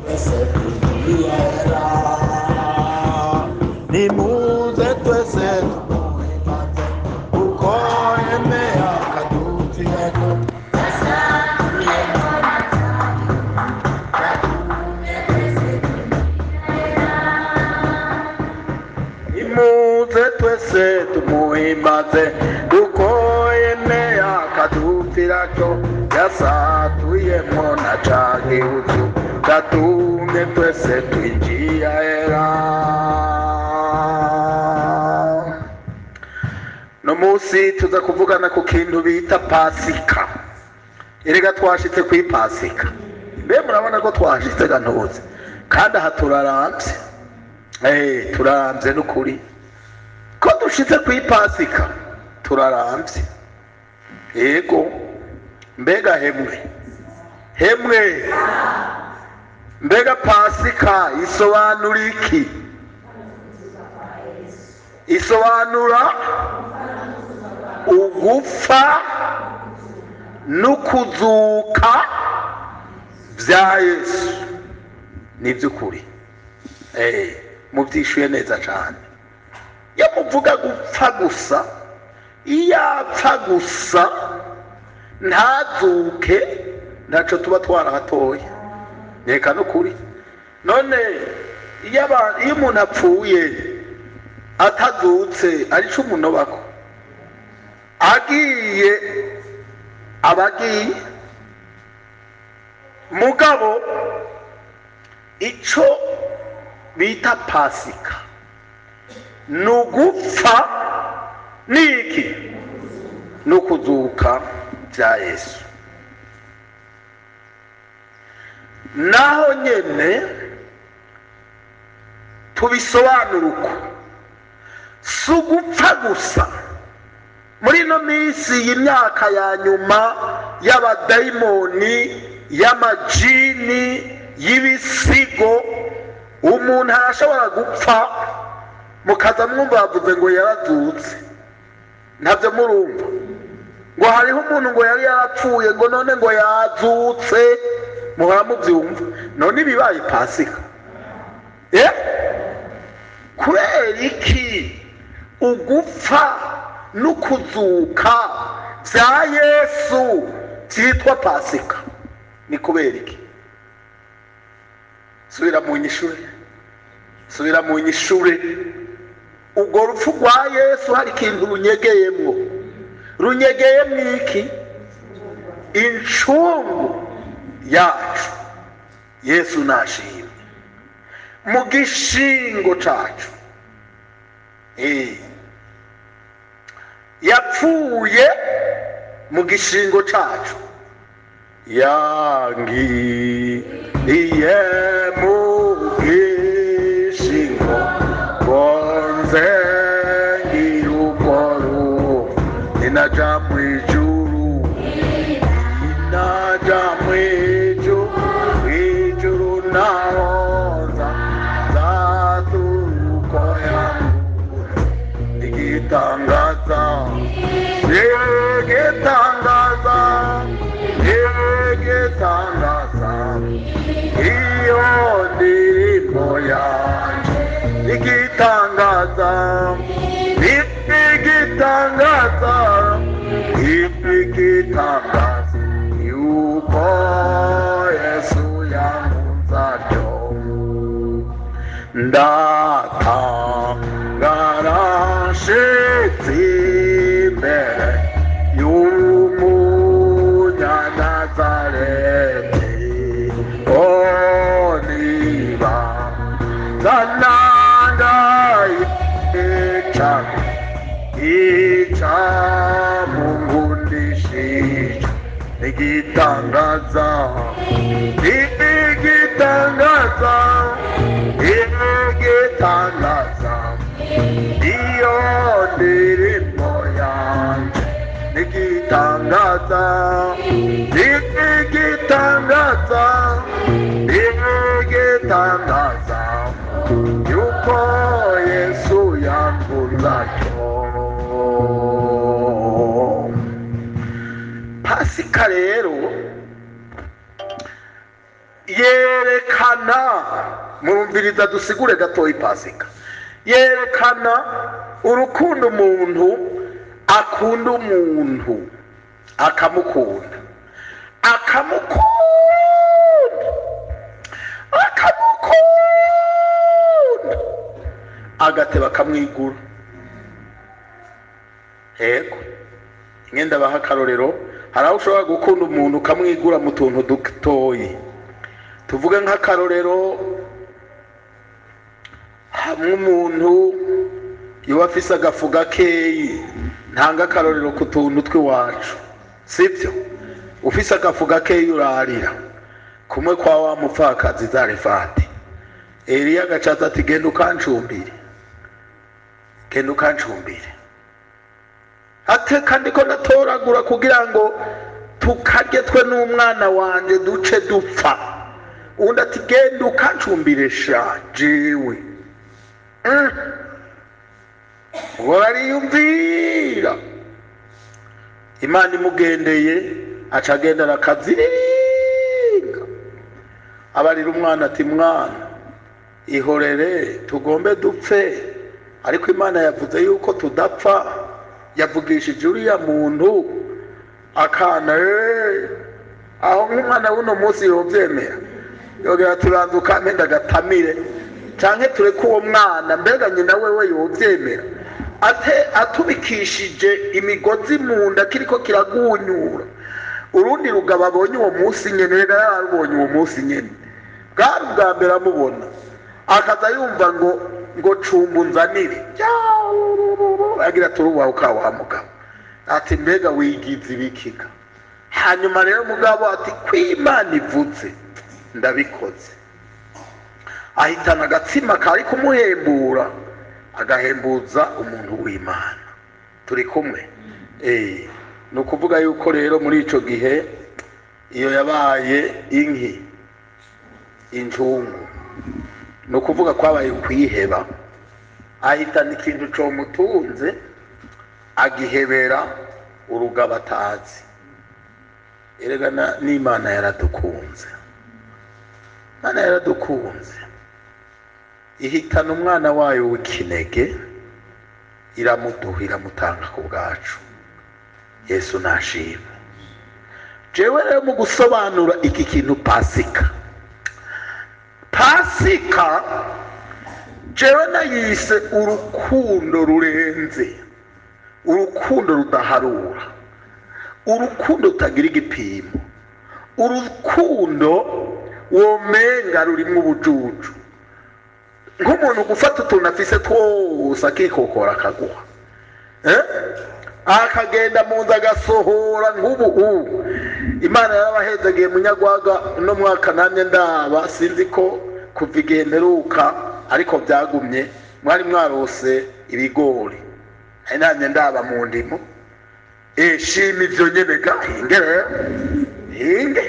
Twese twinjira, nimuze twese tumuhimbaze, kuko yemeye akadupfirako. Nimuze twese tumuhimbaze, kuko yemeye akadupfirako. Yasatuyemwo na ca gihuzu gatumye twese twinjira hera. No munsi tuza kuvugana ku kintu bita Pasika. Erega twashitse kuri Pasika. Mbe murabona ko twashitse gantuze, kandi aha turaramvye. Turaramvye n'ukuri ko dushitse kuri Pasika, turaramvye. Yego, mbega hemwe hemwe, mbega Pasika isobanura iki? Isobanura ugupfa n'ukuzuka vya Yesu. Ni vy'ukuri, muvyishuye neza cane. Iyo muvuga gupfa gusa, iyo apfa gusa ntazuke, ntaco tuba twarahatoye. Reka n'ukuri. None iyo umuntu apfuye atazutse, arico umunobako agiye, abagiye. Mugabo ico bita Pasika nugupfa niki nukuzuka vya Yesu. Naho nyene tubisobanura uko, si ugupfa gusa. Muri ino minsi y'imyaka ya nyuma y'abadayimoni, y'amajini, y'ibisigo, umuntu arashobora gupfa mukaza mwumva bavuze ngo yarazutse. Ntabyo murumva ngo hariho umuntu ngo yari yarapfuye ngo none ngo yazutse, muhora mubyumva. None ibibaye Pasika kubera iki ugupfa n'ukuzuka vya Yesu vyitwa Pasika? Ni kubera iki? Subira mu nyishure, subira mu nyishure. Ubwo rupfu rwa Yesu hari ikintu runyegeyemwo. Runyegeyemwo iki? Incungu yacu. Yesu nashimwe mu gishingo cacu. Yapfuye mu gishingo cacu. Yangiriye mu gishingo bonze ngirukoro, ninaja mwijuru, ninaja mwijuru, mwijuru naoza zaturuko yangu igitangaza, igitangaza, igitangaza, iyo ndirimbo yanje igitangaza, igitangaza, igitangaza, yuko Yesu yankunze atyo. Ndatangara nshitse imbere y'umunyanazareti, oh niba zananga ica ica mungundishije igitangaza, igitangaza, igitangaza, iyo ndirimbo yanje igitangaza, igitangaza, igitangaza, yuko Yesu yankunze atyo. Pasika rero Yerekana, murumviriza dusigure gatoyi, Pasika yerekana urukundo umuntu akunda umuntu, akamukunda, akamukunda, akamukunda, agateba akamwigura. Yego, ngenda baha akarorero. Hari aho ushobora gukunda umuntu ukamwigura mu tuntu dutoyi. Tuvuge nk'akarorero, hamwe umuntu yoba afise agafu gakeyi. Ntanga akarorero ku tuntu tw'iwacu, sibyo? Ufise agafu gakeyi urarira kumwe kwa wa mupfakazi Zarefati. Eliya agacaza ati: "Genda ukancumbire, genda ukancumbire." Ate kandi ko ndatoragura kugira ngo tukarye twe n'umwana wanje duce dupfa. Undi ati: "Genda ukancumbire sha jewe." Ubwo bariyumvira, Imana imugendeye, aca agenda arakaziringa, abarira umwana ati: "Mwana, ihorere, tugombe dupfe, ariko Imana yavuze yuko tudapfa, yavugishije uriya muntu." Akana aho nk'umwana w'uno munsi yovyemera, yogera ati: "Banza ukampe ndagatamire canke tureke uwo mwana." Mbega nyina wewe yovyemera ate atubikishije imigozi mu nda kiriko kiragunyura? Urundi rugabo abonye uwo munsi nyene, rega yararubonye uwo munsi nyene, bwari ubwa mbere amubona, akaza yumva ngo "Cumba unzanire." Agira turubaho wa mugabo, ati: "Mbega wigize ibikiga?" Hanyuma rero mugabo ati: "Kw'Imana ivuze ndabikoze." Ahitana agatsima kari kumuhembura, agahembuza umuntu w'Imana. Turi kumwe? Ni ukuvuga yuko rero muri ico gihe iyo yabaye inki, incungu, ni ukuvuga kwabaye kwiheba. Ahitana ikintu comutunze, agihebera urugabo atazi. Erega n'Imana yaradukunze, Imana yaradukunze, ihitana umwana wayo w'ikinege, iramuduha, iramutanga ku bwacu. Yesu nashima. Jewe rero mu gusobanura iki kintu Pasika, Pasika jewe nayise urukundo rurenze, urukundo rudaharura, urukundo rutagira igipimo, urukundo womenga rurimwo ubujuju, nk'umuntu gufata utuntu afise twose akikokora akaguha, akagenda mu nzu agasohora. Nk'ubu ubu Imana yarabahezagiye munyagwaga uno mwaka, namye ndaba, sinzi ko kuva igihe mperuka ariko byagumye, mwari mwarose ibigori, ari namye ndaba mu ndimo. Shima ivyo nyene ga, hinge rero, hinge.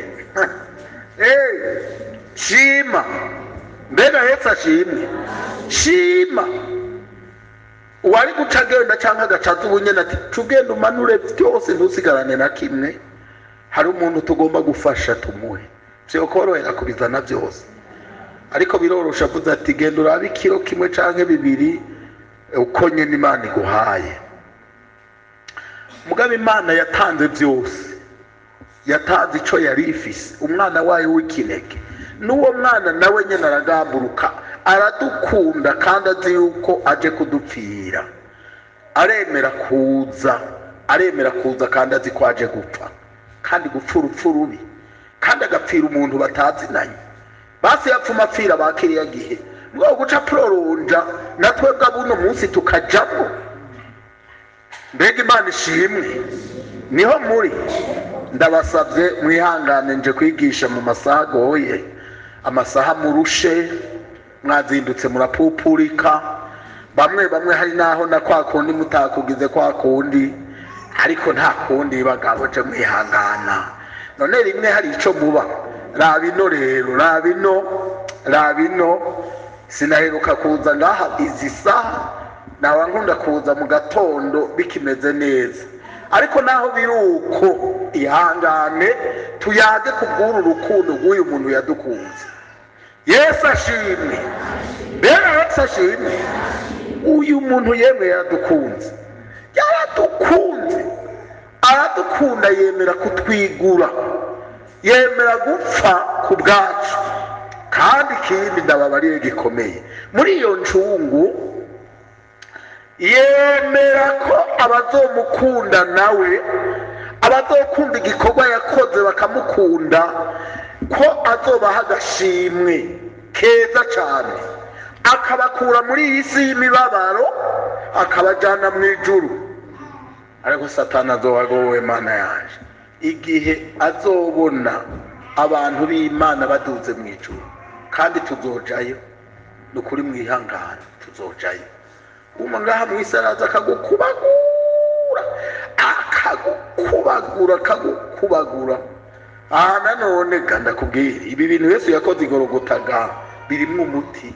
Shima. Mbega hepfo ashimwe, shima. Uwari guca agenda canke agacaza ubunyene ati: "Cugenda umanure byose, ntusigarane na kimwe, hari umuntu tugomba gufasha, tumuhe." Vyokorohera kubizana byose, ariko birorosha avuze ati: "Genda urabe ikiro kimwe canke bibiri uko nyene Imana iguhaye." Mugabo Imana yatanze byose, yatanze ico yari ifise, umwana wayo w'ikinege. N'uwo mwana nawe nyene aragamburuka, aradukunda, kandi azi yuko aje kudupfira, aremera kuza, aremera kuza kandi azi ko aje gupfa, kandi gupfa urupfu rubi, kandi agapfira umuntu batazinanye. Basi yapfuma apfira ba kiriya gihe, mugabo guca proronja na twebwe abuno munsi tukajamwo. Mbega Imana ishimwe! Niho muri, ndabasabye mwihangane, nje kwigisha mu masaha agoye, amasaha murushe, mwazindutse murapupurika bamwe bamwe, hari naho na kwa kundi mutakugize kwa kundi, ariko nta kundi bagabo, je mwihangana. None rimwe hari ico muba, raba ino rero, raba ino, raba ino. Sinaheruka kuza ngaha izi saha, nawa nkunda kuza mu gatondo bikimeze neza. Ariko naho biri uko, ihangane tuyage kubw'uru rukundo rw'uyu muntu yadukunze. Yesu ashimwe, mbega Yesu ashimwe. Uyu muntu yemwe yaradukunze, yaradukunze, aradukunda, yemera kutwigura, yemera gupfa ku bwacu. Kandi ikindi ndababariye gikomeye muri iyo ncungu, yemera ko abazomukunda nawe, abazokunda igikorwa yakoze bakamukunda, ko azobaha agashimwe keza cyane, akabakura muri iyi si y'imibabaro akabajyana mu ijuru. Ariko Satani azoba Mana yanje igihe azobona abantu b'Imana baduze mu ijuru, kandi tuzojayo. Ni ukuri mwihangane, tuzojayo. Uma ngaha mu isi araza akagukubagura, akagukubagura, akagukubagura. Aha nanone ga ndakubwira, ibi bintu Yesu yakoze igorogota birimwo umuti,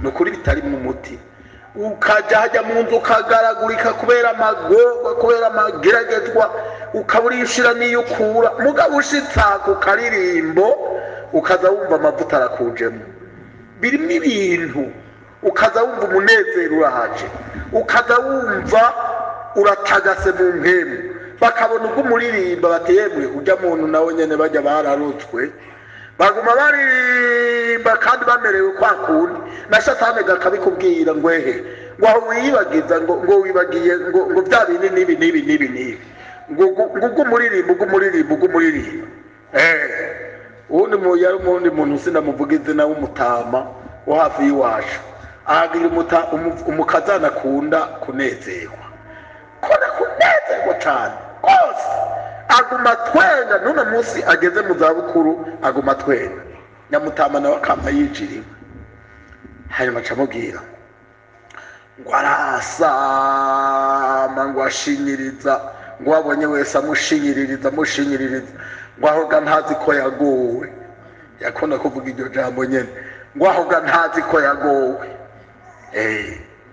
ni ukuri bitarimwo umuti. Ukajya hajya mu nzu ukagaragurika kubera amagorwa, kubera amageragezwa, ukaba urishira n'iyo ukura. Mugabo ushitsa ku karirimbo ukaza wumva amavuta arakujemo, birimo ibintu, ukaza wumva umunezero urahaje, ukaza wumva uratagase mu mpemu. Bakabona ubwo umuririmba bati yemwe ujya muntu nawe nyene bajya bararutswe, baguma baririmba kandi bamerewe kwa kundi. Na Satani gakabikubwira ngo ehe, ngo aho wiyibagiza, ngo wibagiye ngo bya bindi n'ibi n'ibi n'ibi n'ibi, ngo ubwo umuririmba, ubwo umuririmba, ubwo umuririmba. Uwundi yari umundi muntu sinamuvuga izina w'umutama wo hafi y'iwacu, ahagira umukazana akunda kunezerwa, akunda kunezerwa cyane rwose, aguma twenga. N'uno munsi ageze mu zabukuru aguma twenga. Nyamutama nawe akama yijiriwe. Hanyuma acamubwira ngo arasama, ngo ashinyiriza, ngo abonye wese amushinyiririza, amushinyiririza, ngo ahoga ntazi ko yagowe. Yakunda kuvuga iryo jambo nyene, ngo ahoga ntazi ko yagowe.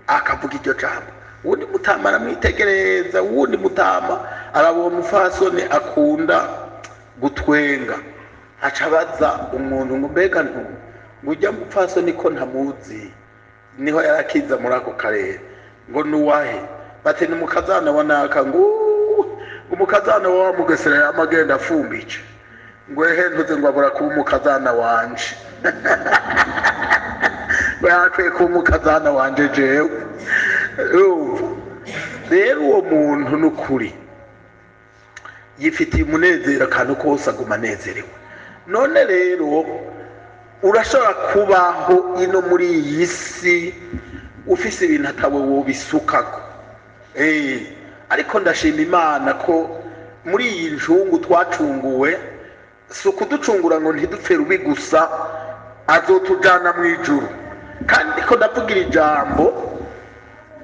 Akavuga iryo jambo. Uwundi mutama aramwitegereza, uwundi mutama arabona umupfasoni akunda gutwenga, aca abaza umuntu ngo mbega ntu ngo ujya mupfasoni ko ntamuzi, niho yarakiza muri ako karere, ngo nuwahe? Bati ni mukazana wa naka. Ngo umukazana wa Mugesera yamagenda afumbije, ngo ehe ntuze ngo abura kuba umukazana wanje, ngo yakwiye kuba umukazana wanje jewe. Rero uwo muntu n'ukuri yifitiye umunezero, akantu kose aguma anezerewe. None rero urashobora kubaho ino muri iyi si ufise ibintu atawe wobisukako. Ariko ndashima Imana ko muri iyi ncungu twacunguwe, si ukuducungura ngo ntidupfe rubi gusa, azotujana mu ijuru. Kandi ko ndavugira ijambo,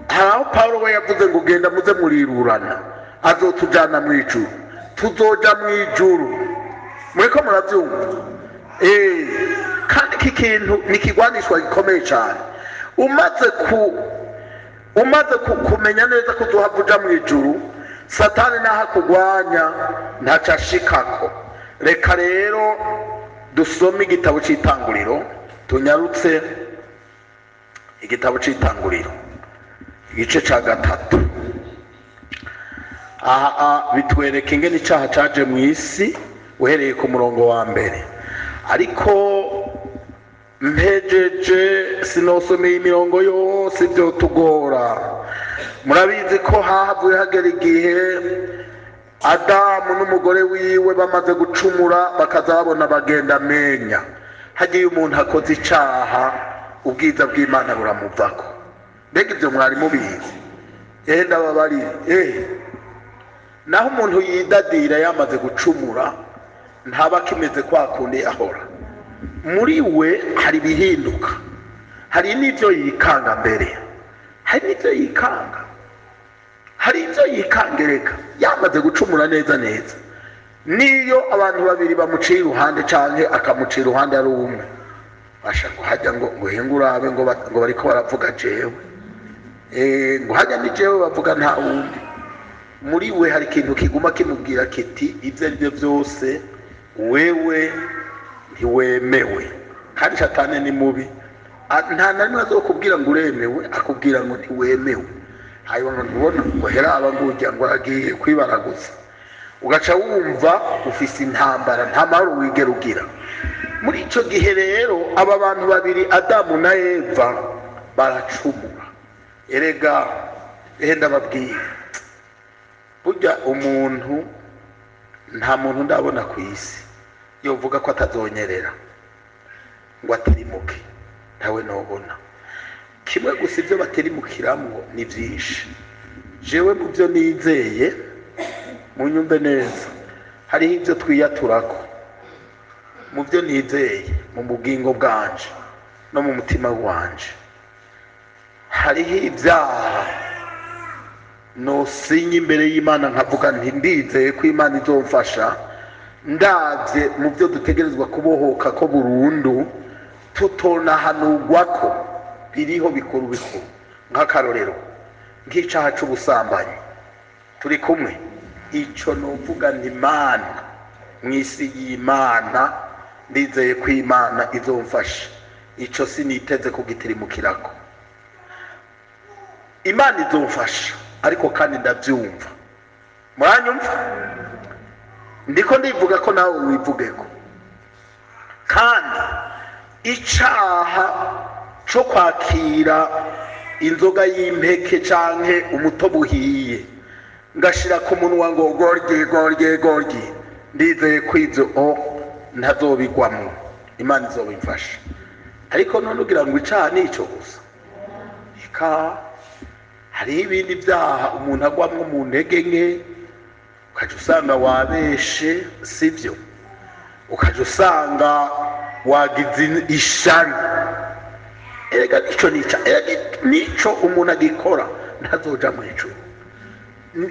hari aho Paulo we yavuze ngo genda muze murirurana, azotujana mu ijuru, tuzoja mu ijuru. Muriko murabyumva? Kandi iki kintu ni ikigwanishwa gikomeye cyane. Umaze kumenya neza ko uzohava uja mu ijuru, Satani naho akugwanya ntaco ashikako. Reka rero dusome igitabo c'itanguriro, tunyarutse igitabo c'itanguriro igice ca 3. Aha bitwereka ingene icaha caje mu isi uhereye ku murongo wa mbere. Ariko mpejeje sinosomeye imirongo yose, vyotugora. Murabizi ko hahavuye hagera igihe Adamu n'umugore wiwe bamaze gucumura, bakaza babona bagenda amenya. Hagiye umuntu akoze icaha, ubwiza bw'Imana buramuvako. Mbega ivyo mwari mubizi? Ndababarire. Naho umuntu yidadira yamaze gucumura, ntaba akimeze kwa kundi ahora. Muri we hari ibihinduka, hari n'ivyo yikanga mbere, hari n'ivyo yikanga, hari ivyo yikangereka yamaze gucumura neza neza. Niyo abantu babiri bamuciye iruhande canke akamucira iruhande ari umwe, basha ngo hajya ngo hingurabe ngo bariko baravuga jewe, ngo hajya ni jewe bavuga nta wundi. Muri we hari ikintu kiguma kimubwira kiti ibyo ari byo byose wewe ntiwemewe. Kandi Satani ni mubi, nta na rimwe azokubwira ngo uremewe, akubwira ngo ntiwemewe. Hanyuma ngo ntubona ngo heraba ngo ujya ngo aragiye kwibaraguza, ugaca wumva ufise intambara, nta mahoro wigera ugira. Muri icyo gihe rero aba bantu babiri Adamu na Eva baracumura. Erega ehe ndababwira, burya umuntu nta muntu ndabona ku isi yovuga ko atazonyerera ngo atirimuke, ntawe nobona. Kimwe gusa ibyo batirimukiramwo ni byinshi. Jewe mu byo nizeye, munyumve neza, hariho ibyo twiyaturako mu byo nizeye mu bugingo bwanje no mu mutima wanje. Hariho ibyaha nosinya imbere y'Imana nkavuga nti ndizeye ko Imana izomfasha, ndavye mu byo dutegerezwa kubohoka ko burundu tutonahanurwa ko biriho bikuru bikuru. Nk'akarorero nk'icaha c'ubusambanyi, turi kumwe, ico novuga nti Imana mw'isi y'Imana ndizeye ko Imana izomfasha, ico siniteze kugitirimukirako. Imana izomfasha, ariko kandi ndabyumva. Muranyumva? Ndiko ndivuga ko nawe wivugeko. Kandi icaha co kwakira inzoga y'impeke canke umutobe uhiye ngashira ku munwa ngo gorye gorye gorye, ndizeye ko ivyo ntazobigwamwo, Imana izobimfasha. Ariko none ugira ngo icaha nico gusa? Eka hariho ibindi byaha umuntu agwamwo mu ntege nke, ukaja usanga wabeshe, sivyo? Ukaja usanga wagize ishari. Erega nico nica, erega nico umuntu agikora ntazoja mu ijuru.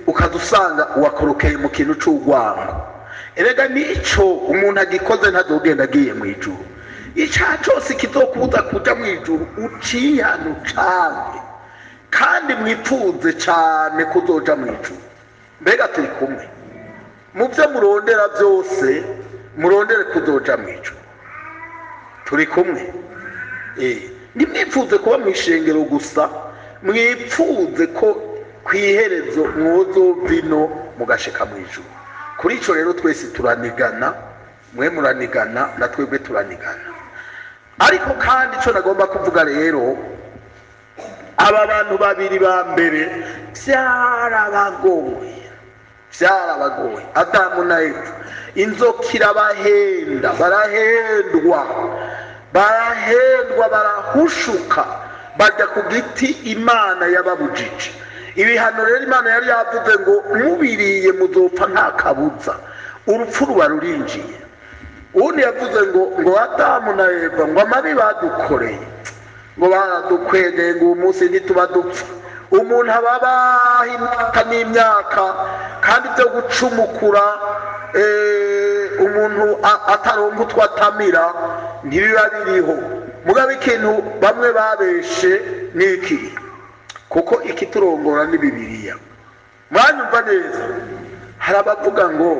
Ukaza usanga wakorokeye mu kintu c'urwango. Erega nico umuntu agikoze ntazogenda agiye mu ijuru. Icaha cose kizokubuza kuja mu ijuru ucihanu canke, kandi mwipfuze cane kuzoja mu ijuru. Mbega turi kumwe? Mu byo murondera byose murondere kuzoja mu ijuru. Turi kumwe? Ntimwipfuze kuba mu ishengero gusa, mwipfuze ko kw'iherezo mwozova ino mugashika mu ijuru. Kuri ico rero twese turanigana, mwe muranigana na twebwe turanigana. Ariko kandi ico nagomba kuvuga rero, aba bantu babiri ba mbere byarabagoye, byarabagoye. Adamu na Eva, inzoka irabahenda, barahendwa, barahendwa, barahushuka, bajya ku giti Imana yababujije. Ibihano rero Imana yari yavuze ngo mubiriye muzopfa nta kabuza, urupfu ruba rurinjiye. Uwundi yavuze ngo Adamu na Eva ngo amabi badukoreye, ngo baradukwegeye, ngo uyu munsi ntituba dupfa. Umuntu ababaho imyaka n'imyaka, kandi byo gucumukura umuntu ataronka utwo atamira ntibiba biriho. Mugabe ikintu bamwe babeshe niki, kuko ikiturongora ni Bibiliya. Mwanyumva neza? Hari abavuga ngo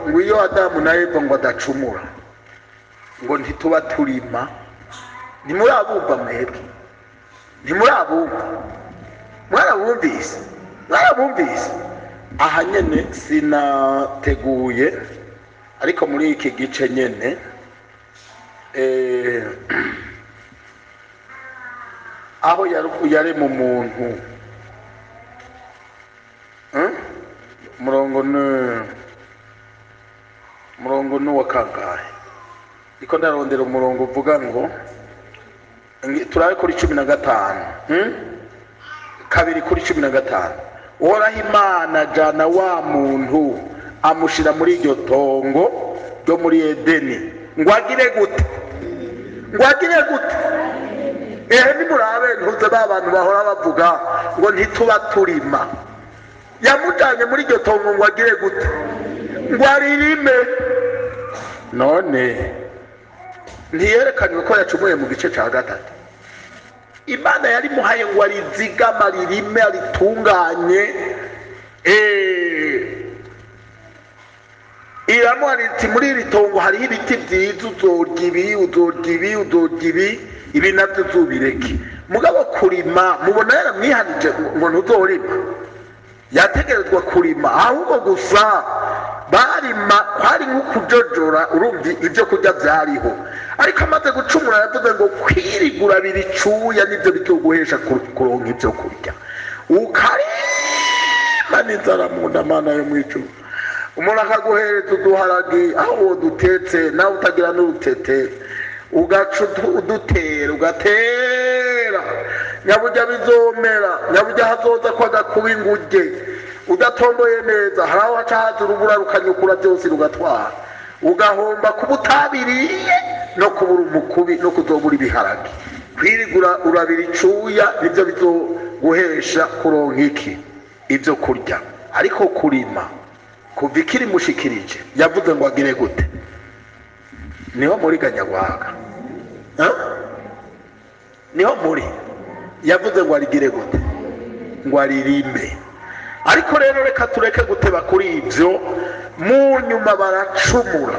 ngo iyo Adamu na Eva ngo adacumura ngo ntituba turima. Ntimurabumva mwebwe? Ntimurabumva? Mwarabumvise? Mwarabumvise? Aha nyene sinateguye, ariko muri iki gice nyene aho yarema umuntu, umurongo ni uwa kangahe? Ndiko ndarondera umurongo uvuga ngo turabe kuri 15, 2:15. Uhoraho Imana ajana wa muntu amushira muri iryo tongo ryo muri Edeni ngo agire gute? Ngo agire gute? Ehe nimurabe ntuze ba bantu bahora bavuga ngo ntituba turima. Yamujanye muri iryo tongo ngo agire gute? Ngo aririme. None ntiyerekanywe ko yacumuye mu gice ca 3. Imana yari muhaye ngo arizigama, aririme, aritunganye, Iramuhanira iti muri iri tongo hariho ibiti byiza, uzorya ibi, uzorya ibi, uzorya ibi, ibi nabyo uzubireke. Mugabo kurima mubona yaramwihanije ngo ntuzorima, yategerezwa kurima, ahubwo gusa barima kwari nko kujojora, urumva ibyo kurya byariho. Ariko amaze gucumura yavuze ngo kwirigura biricuya nibyo bitoguhesha kuronka ibyo kurya. Ukarima n'inzara mu nda, Mana yo mw'ijuru. Umuntu akaguhereza uduharagi aho uwo dutetse nawe utagira n'urutete, ugaca udutera ugatera, nyaburya bizomera, nyaburya hazoza ko agakuba inguge udatomboye neza, hari aho haca haza urubura rukanyukura byose rugatwara, ugahomba kuba utabiriye no kubura umukubi no kuzobura ibiharage. Kwirigura urabira icuya nibyo bizoguhesha kuronka iki ibyo kurya. Ariko kurima kuva ikiri mushikirije yavuze ngo agire gute? Niho muri ganyagwaga, niho muri yavuze ngo arigire gute? Ngo aririme. Ariko rero reka tureke guteba kuri ibyo. Mu nyuma baracumura,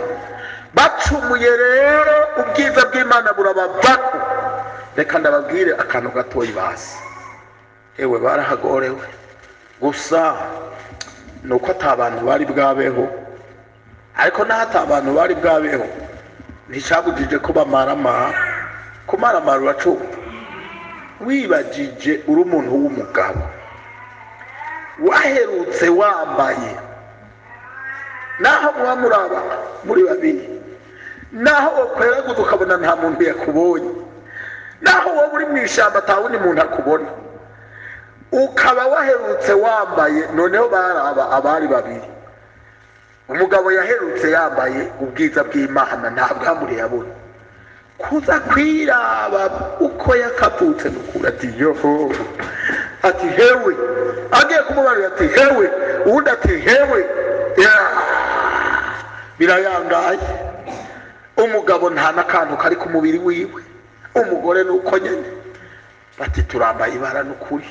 bacumuye rero ubwiza bw'Imana burabavako. Reka ndababwire akantu gatoyi basi. Ewe barahagorewe, gusa nuko ata bantu bari bwabeho. Ariko naho ata bantu bari bwabeho nticabujije ko bamaramara. Kumaramara uracumva, wibagije uri umuntu w'umugabo waherutse wambaye, naho muba muraba muri babiri, naho wokweraguza ukabona nta muntu yakubonye, naho wowe uri mu ishyamba atawundi muntu akubona, ukaba waherutse wambaye. Noneho baraba abari babiri, umugabo yaherutse yambaye ubwiza bw'Imana nta bwamure yabona, kuza kwiraba uko yakavutse nukura ati yoho, ati hewe, agiye kumubarira ati hewe, uwundi ati hewe, birayangaye. Umugabo nta n'akantu kari ku mubiri wiwe, umugore nuko nyene, bati turambaye ibara n'ukuri.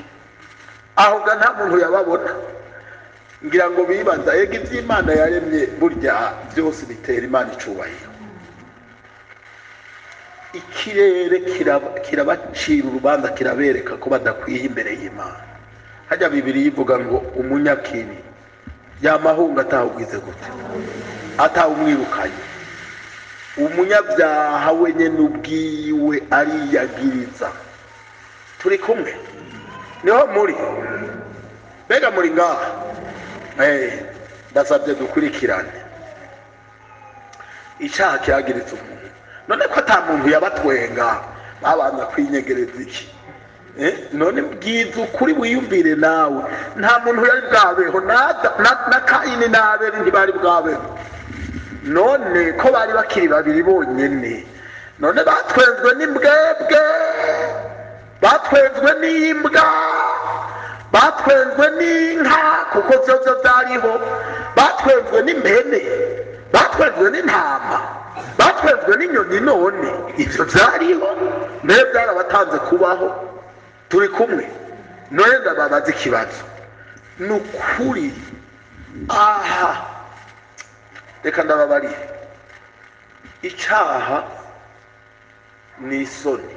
Aho ga nta muntu yababona, ngira ngo bibaza ega iby'Imana yaremye burya byose bitera Imana icubahiro. Ikirere kirabacira urubanza, kirabereka ko badakwiye imbere y'Imana. Hajya Bibiliya ivuga ngo umunyakibi yamahunga atawugize gute, atawumwirukanye. Umunyabyaha wenyene ubwiwe ariyagiriza. Turi kumwe? Niho muri? Mbega muri ngaha? Ndasabye dukurikirane. Icyaha kiragiritse umuntu. None ko ata muntu yabatwenga babanza kwinyegereza iki? None bwiza ukuri wiyumvire nawe, nta muntu yari bwabeho, na Kayini na Abeli ntibari bwabeho. None ko bari bakiri babiri bonyene, none batwenzwe n'imbwebwe, batwenzwe n'imbwa, batwenzwe n'inka, kuko vyovyo vyariho, batwenzwe n'impene, batwenzwe n'intama, batwenzwe n'inyoni. None ivyo vyariho, mbere byarabatanze kubaho. Turi kumwe? None ndababaza ikibazo, ni ukuri aha reka ndababarire, icaha ni isoni.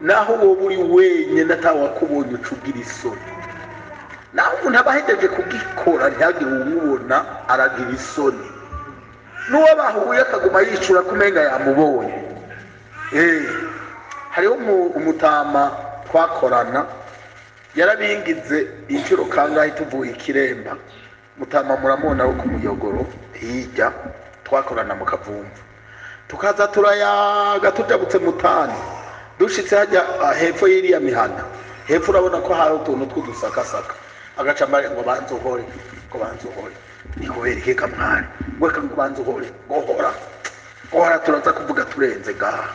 Naho wowe uri wenyine atawakubonye uca ugira isoni. Naho umuntu aba ahejeje kugikora ntihagire uwumubona, aragira isoni. N'uwo bahuye akaguma yicura ko umenga yamubonye. Hariho umutama twakorana, yarabingize inshuro kangahe tuvuye ikiremba. Mutama muramubona wo ku muyogoro hirya, twakorana mu Kavumvu, tukaza turayaga tujabutse mutani, dushitse hajya hepfo y'iriya mihana hepfo, urabona ko hari utuntu tw'udusakasaka, agaca mbare ngo banze uhore, ngo banze uhore, ni kubera iki kamwari ngo reka ngo banze uhore, ngo hora hora, turaza kuvuga turenze ngaha,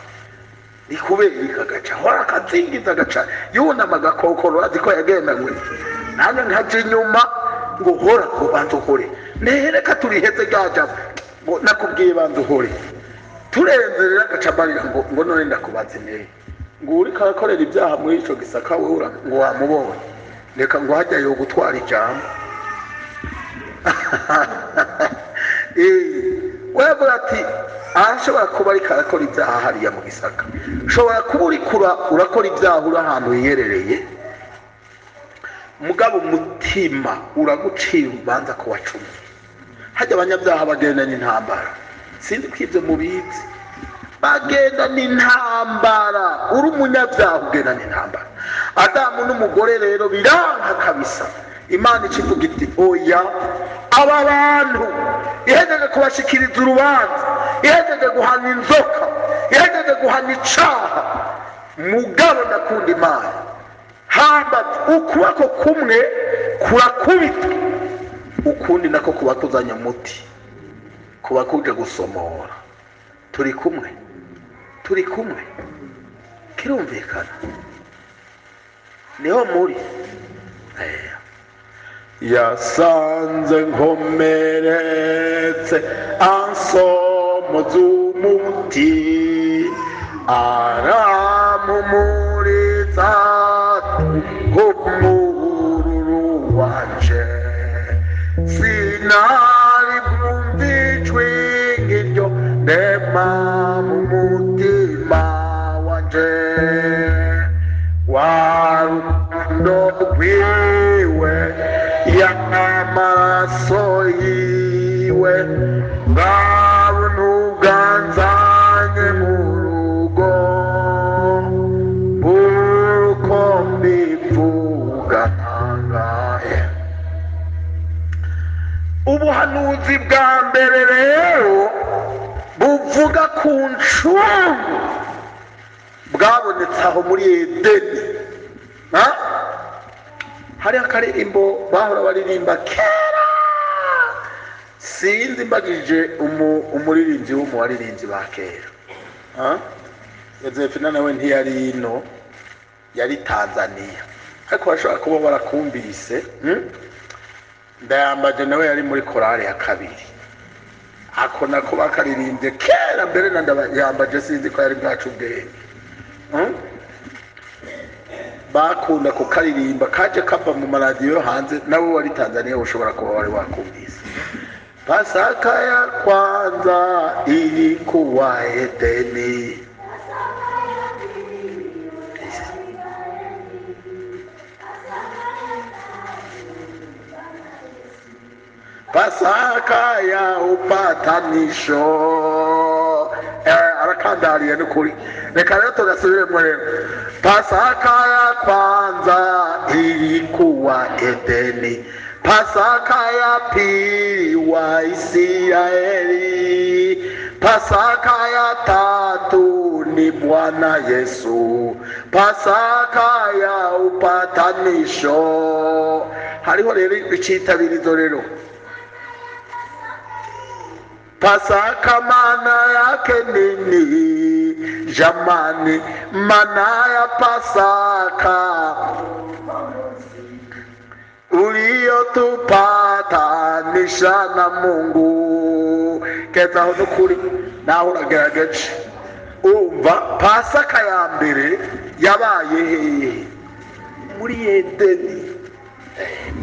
ni kubera iki? Agaca hora akazingiza, agaca yunama agakokoro, azi ko yagendanywe nanjye nkaja inyuma ngo hora, ngo banze uhore, nereka turiheze ryaja, ngo nakubwiye banze uhore. Turenze rero agaca amarira ngo none ndakubaze neza, ngo uriko arakorera ibyaha muri ico gisaka wewe ngo wamubonye, reka ngo hajya yo gutwara ijambo. Wewe ati arashobora kuba ariko arakora ibyaha hariya mu Gisaka, ushobora kuba urikura urakora ibyaha uri ahantu hiherereye, mugabo umutima uragucira urubanza ko wacumuye. Hajya abanyabyaha bagenda n'intambara, sinzi ko ibyo mubizi, bagenda n'intambara. Uri umunyabyaha ugenda n'intambara. Adamu n'umugore rero biranka kabisa. Imana ikivuga iti oya, aba bantu ihejeje kubashikiriza urubanza, ihejeje guhana inzoka, ihejeje guhana icaha, mugabo ndakunda Imana. Hamba ukuboko kumwe kurakubita, ukundi nako kuba kuzanye umuti, kuba kuje gusomora. Turi kumwe, turi kumwe, kirumvikana niho muri. Yasanze nkomeretse ansomoza umuti, arampumuriza nk'umururu wanje, sinari bwumve ijwi nk'iryo ndema mu mutima wanje, warukundo rwiwe y'amaraso yiwe, bwabuntu bwanzanye mu rugo, uko mbivuga ntangaye. Ubuhanuzi bwa mbere rero buvuga ku ncungu bwabonetse aho muri Edeni. Hari akaririmbo bahora baririmba kera, sinzi mbagije umuririmbyi wo mu baririmbyi ba kera, Yozefina nawe ntiyari ino, yari Tanzania, ariko bashobora kuba barakumvise. Ndayambaje nawe yari muri korale ya kabiri, ako nako bakaririmbye kera mbere na Ndayambaje sinzi ko yari bwacu ubwenge. Bakunda kukaririmba, kaje kava mu maradiyo hanze, nawe wari Tanzania ushobora kuba wari wakumvise. Pasaka ya kwanza ilikuwa Edeni, Pasaka ya upatanisho. Arakandariye n'ukuri, reka rero tugasubiremo rero. Pasaka ya kwanza ilikuwa Edeni, Pasaka ya pili wa Israeli, Pasaka ya tatu ni Bwana Yesu, Pasaka ya upatanisho. Hariho rero icitabirizo rero, Pasaka maana yake nini? Jamani, maana ya Pasaka uliyotupatanisha na Mungu. Keza aho nukuri naho uragerageje. Umva, Pasaka ya mbere yabaye hehe? Muri Edeni.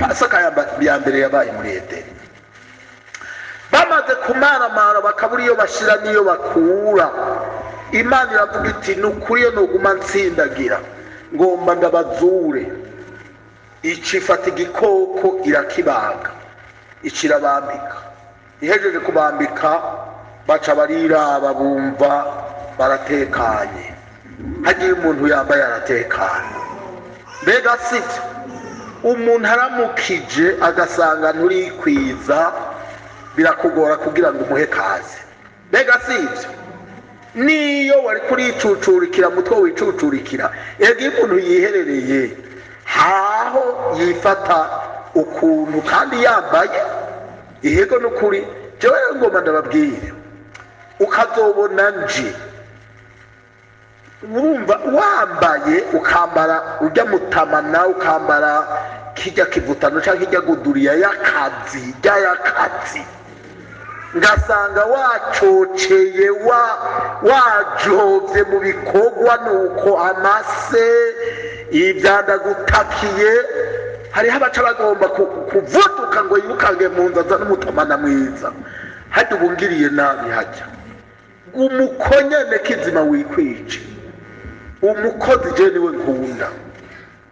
Pasaka ya mbere yabaye muri Edeni. Bamaze kumaramara bakabura iyo bashira n'iyo bakura, Imana iravuga iti nukuri iyo nuguma nsindagira ngomba ndabazure. Icifata igikoko irakibaga, icirabambika. Ihejeje kubambika baca bariraba bumva baratekanye. Hagiye umuntu yambaye aratekanye. Mbega sivyo? Umuntu aramukije agasanga nturikwiza, birakugora kugira ngo umuhe kaze. Mbega sivyo? Niyo wari kuricucurikira mutwe wicucurikira, ego iyo umuntu yiherereye haho yifata ukuntu kandi yambaye ihego n'ukuri. Jewe ngoma ndababwire, ukazobona nje urumva wambaye, ukambara ujya mutamana, ukambara kijya kivutano canke kijya guduriya y'akazi, jya y'akazi, ngasanga wacoceye wajovye mu bikorwa, nuko amase ibyandagutakiye. Hariho abaca bagomba kuvuduka ngo yirukange mu nzu aza n'umutamana mwiza. Hajya ubungiriye nabi, hajya umukonyene kizima wikwice. Umukozi je niwe nkunda,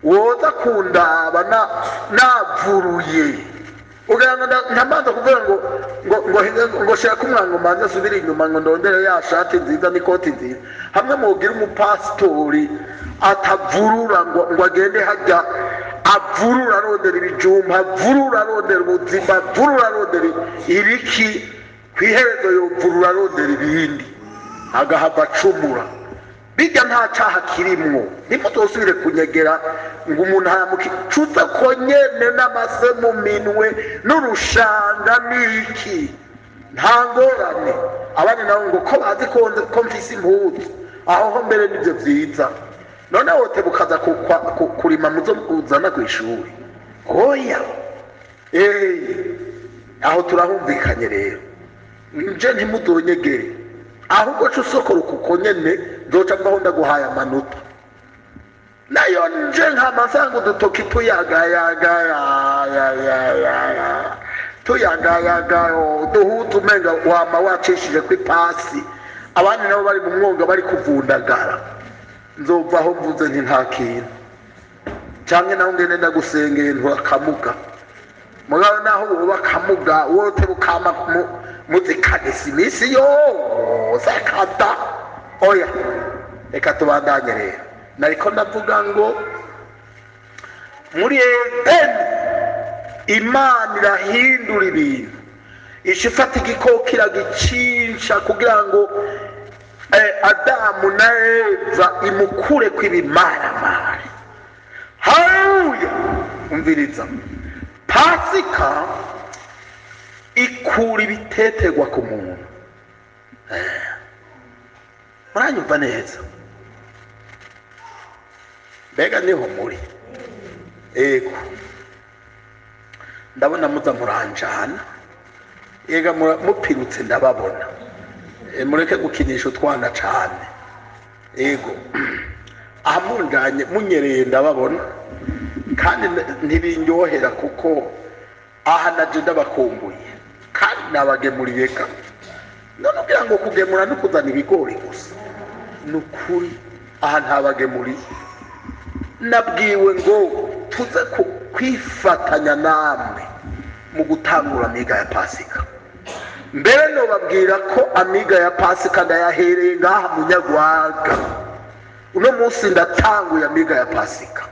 woza kundaba navuruye ugira ngo ntamanza kuvuga ngo ngo ngo ngo shira kumwango manza subira inyuma ngo ndondere ya shati nziza n'ikoti nziza. Hamwe mugira umupasitori atavurura ngo agende hajya avurura arondera ibijumba, avurura arondera ubuzima, avurura arondera ibiki, kw'iherezo yovurura arondera ibindi agahava acumura. Bijya nta caha kirimwo, ntimuzosubire kunyegera ngo umuntu aramuki cuza ko nyene n'amase mu minwe n'urushanga n'iki, nta ngorane. Abandi nabo ngo ko bazi ko mfise impuzu, aho ho mbere nivyo vyiza. None wote bukaza kurima muzo uzana kw'ishuri? Oya, aho turahumvikanye rero. Nje ntimuzonyegere, ahubwo co usokora kuko nyene nzoca mbaho ndaguhaye amanota. Nayo nje nkamasanga udutoki tuyagayagaya tuyagayaga duhuza umenga wama wacishije kw'ipasi, abandi nabo bari mu mwonga bari kuvundagara. Nzovaho mvuze nti nta kintu, canke naho ngende ndagusengeye nturakamuga. Mugabo naho woba kamuga wote bukama muzikanisa iminsi yose akada. Oya, reka tubandanye rero. Nariko ndavuga ngo muri Edeni Imana irahindura ibintu, ica ifata igikoko iragicinca kugira ngo Adamu na Eva imukure kw'ibimaramare. Haleluya! Umviriza, Pasika ikura ibitetegwa ku muntu. Muranyumva neza? Mbega niho muri? Ego, ndabona muza muranjana. Ega mupirutse ndababona. Mureke gukinisha utwana cane. Ego, aha munjanye munyereye ndababona, kandi ntibindyohera kuko aha naje ndabakumbuye kandi nabagemuriye ka. None ugira ngo kugemura no kuzana ibigori gusa? Ni ukuri aha ntabagemuriye. Nabwiwe ngo tuze kwifatanya namwe mu gutangura amiga ya Pasika. Mbere nobabwira ko amiga ya Pasika ndayahereye ngaha mu Nyagwaga. Uno munsi ndatanguye amiga ya Pasika,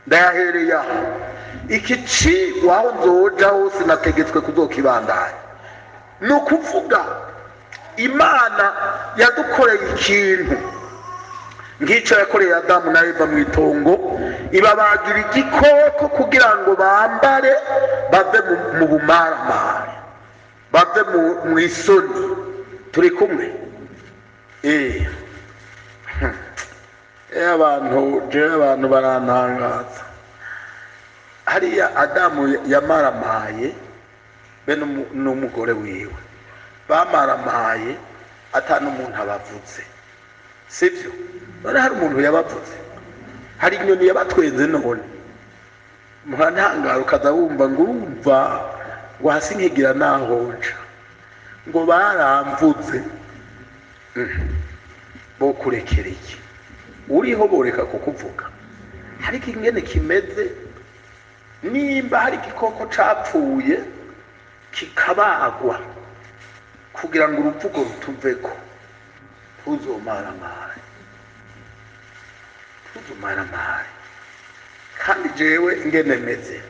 ndayahereye aho. Iki cigwa aho nzoja hose nategetswe kuzokibandanya. Ni ukuvuga Imana yadukoreye ikintu nk'icyo yakoreye Adamu na Eva mu itongo, ibabagira igikoko kugira ngo bambare bave mu bumaramare, bave mu isoni. Turi kumwe? Abantu jewe abantu barantangaza. Hariya Adamu yamaramaye be n'umugore wiwe, bamaramaye ata n'umuntu abavuze, sivyo? None hari umuntu yabavuze? Hari inyoni yabatwenze? None murantangara ukaza wumva ngo urumva ngo hasi nkigira nahonja ngo baramvuze. Bo kurekera iki? Uriho boreka kukuvuga. Ariko ingene kimeze, nimba hari igikoko capfuye kikabagwa kugira ngo uruvugo rutuveko, tuzomaramare, tuzomaramare. Kandi jewe ingene meze,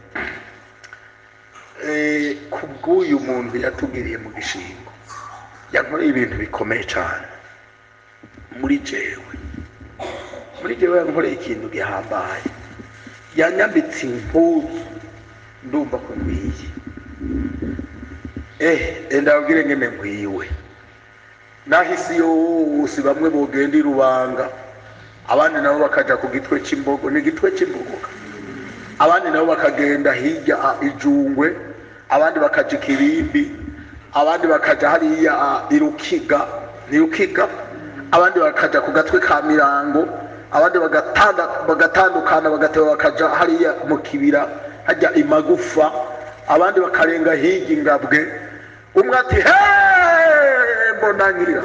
kubw'uyu muntu yatugiriye mu gishingo, yankoreye ibintu bikomeye cane muri jewe. Muri jewe yankoreye ikintu gihambaye, yanyambitse impuzu ndumva ko nkwiye. Ndababwire ngene nkwiwe. Naho isi yose bamwe bogenda irubanga, abandi nabo bakaja ku gitwe c'imbogo, ni igitwe c'imbogo, abandi nabo bakagenda hirya ijungwe, abandi bakaja ikibimbi, abandi bakaja hariya irukiga, ni rukiga, abandi bakaja ku gatwe ka mirango, abandi bagatandukana bagateba bakaja hariya mu kibira hajya imagufa, abandi bakarenga hirya ingabwe. Umwe ati he mbona nkira,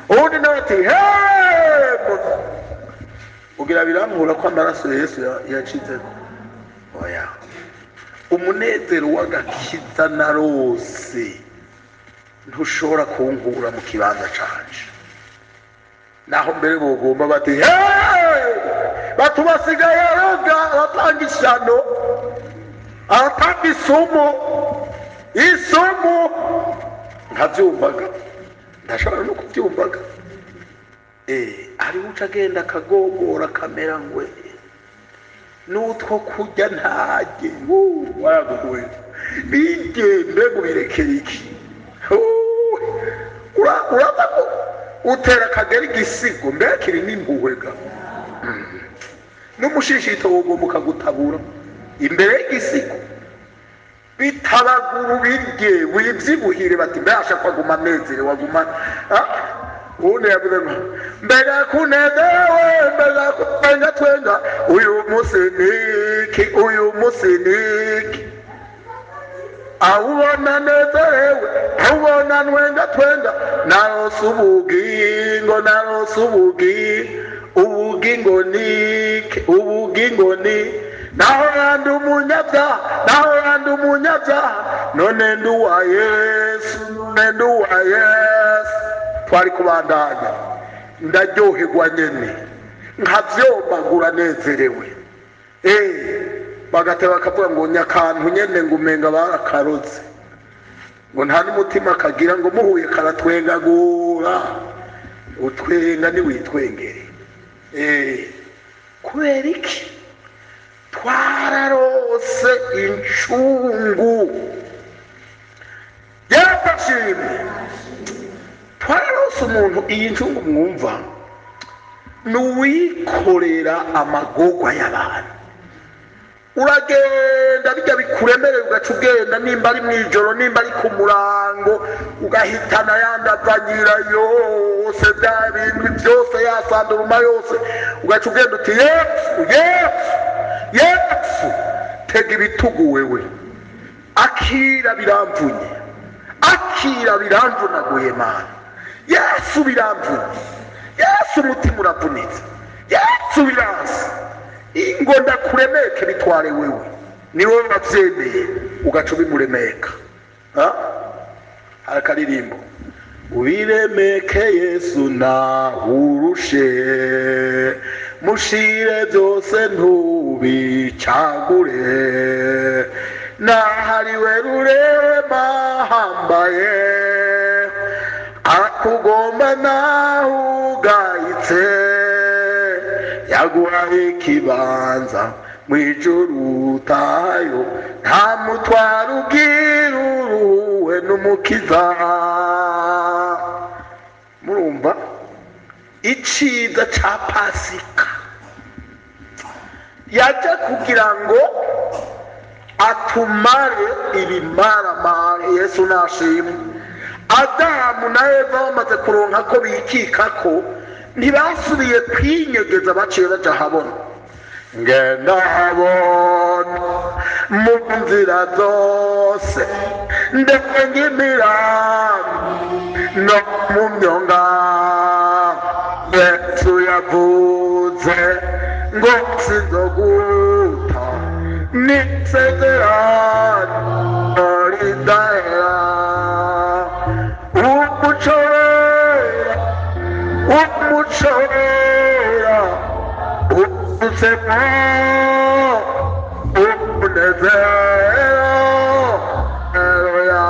uwundi nawe ati he mbona. Ugira birankura ko amaraso ya Yesu yacitseko? Oya, umunezero w'agakiza narose ntushobora kunkura mu kibanza canje. Naho mbere bogomba bati he batubasigaye aroga, aratanga ishano, aratanga isumu, isumu nkabyumvaga, ndashobora no kubyumvaga. Ari uca agenda akagogora kamera ngwe n'utwo kurya ntage waraguwe bigende ngo birekere iki. Uraza ko utera akagera igisigo mbere kiri n'impuhwega n'umushishito wogomba ukagutabura imbere y'igisigo bitabaguru birye wibyibuhire bati mbere ashaka kwaguma anezerewe waguma. Ubundi yavuze ngo mbega kunezerewe, mbega twenga twenga, uyu munsi niki, uyu munsi niki, aho ubona nezerewe, aho ubona nwenga twenga, narose ubugingo, narose ubugingo, ubugingo niki, ubugingo ni naho yandi umunyabyaha, naho yandi umunyabyaha, none ndi uwa Yesu, none ndi uwa Yesu. Twari kubandanya ndaryoherwa nyene nkavyombagura nezerewe. Bagateba bakavuga ngo nyakantu nyene ngo umenga barakarotse, ngo nta n'umutima kagira, ngo muhuye karatwengagura, utwenga niwitwengere. Kubera iki? Twararose incungu. Yarafashimye twararose umuntu. Iyi ncungu mwumva ni uwikorera amagorwa y'abantu. Uragenda bijya bikuremerera ugaca ugenda, nimba ari mw'ijoro, nimba ari ku murango, ugahitana yandavanyira yose, bya bintu byose, yasanduruma yose, ugaca ugenda uti Yesu, Yesu, Yesu, tega ibitugu wewe, akira biramvunye, akira biramvunaguye Mana, Yesu biramvunye, Yesu umutima uravunitse, Yesu biranse, ingo ndakuremeke bitware wewe, ni wowe wavyemeye, ugaca ubimuremeka. Hari akaririmbo ubiremeke Yesu nahurushe, mushire byose ntubicagure, nahariwe rurema hambaye, arakugomba nahugayitse, yaguhaye ikibanza mw'ijuru utayo, nta mutwaro ugira uruwe n'umukiza. Murumva iciza ca Pasika yaje kugira ngo atumare ibimaramare. Yesu nashimwe. Adamu na Eva bamaze kuronka ko bikikako, ntibasubiye kwinyegeza, baciye baja habona. Ngenda habona mu nzira zose, ndenga imirambi no mu myonga, Yesu yavuze ngo sinzoguta, nisezerano ridahera. Umuco wera, umuco wera, utsemo umunezero ya,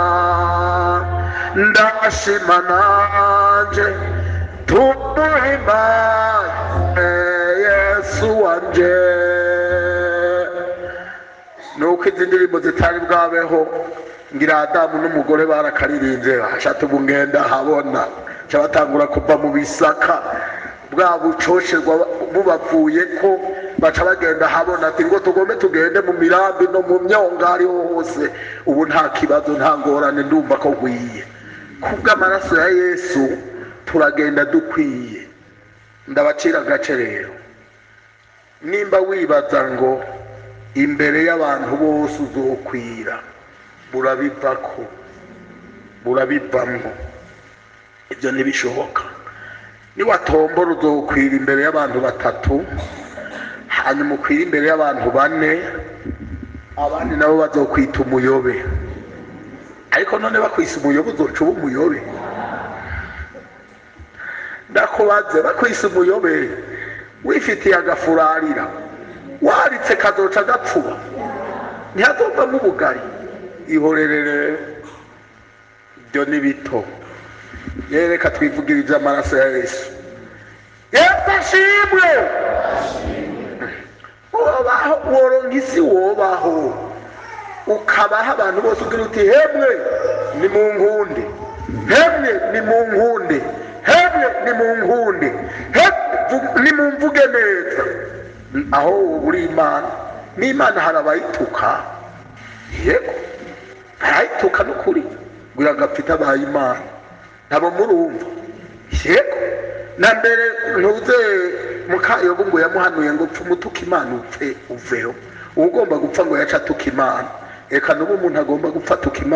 ndashima nanje tumuhimbaze Yesu wanje. Nuko izi ndirimbo zitari bwabeho, ngira Adamu n'umugore barakaririmbye, bashatse ubu ngenda habona, ca batangura kuva mu bisaka bwa bucosherwa bubavuye ko, baca bagenda habona ati ngo tugome tugende mu mirambi no mu myonga ariho hose, ubu nta kibazo, nta ngorane, ndumva ko nkwiye. Kubw'amaraso ya Yesu turagenda dukwiye. Ndabacira agace rero, nimba wibaza ngo Imbere y'abantu bose uzokwira, burabivako, burabivamwo. Ibyo ntibishoboka. Niwatombora uzokwira imbere y'abantu batatu, hanyuma ukwira imbere y'abantu bane, abandi nabo bazokwita umuyobe. Ariko none bakwise umuyobe uzoca uba umuyobe? Ndakubaze, bakwise umuyobe wifitiye agafurarira waritse kazoca gapfuba, ntihazovamo ubugari. Ihorerere, ibyo ni bito. Yereka twivugire iby'amaraso ya Yesu. Yesu ashimwe. Wobaho, woronka isi, wobaho ukabaho abantu bose ugira uti hemwe ni mu nkunde, hemwe ni mu nkunde, hemwe ni mu nkunde, hemwe ni mu mvuge neza. Aho uri Imana n'Imana hari abayituka, yego barayituka n'ukuri, ngo iragapfa itabaye Imana. Nabo murumva, yego. Na mbere ntuze mukayobu ngo yamuhanuye ngo upfe umutuka Imana upfe uveho. Ugomba gupfa ngo yaca atuka Imana. Reka n'ubu umuntu agomba gupfa atuka Imana.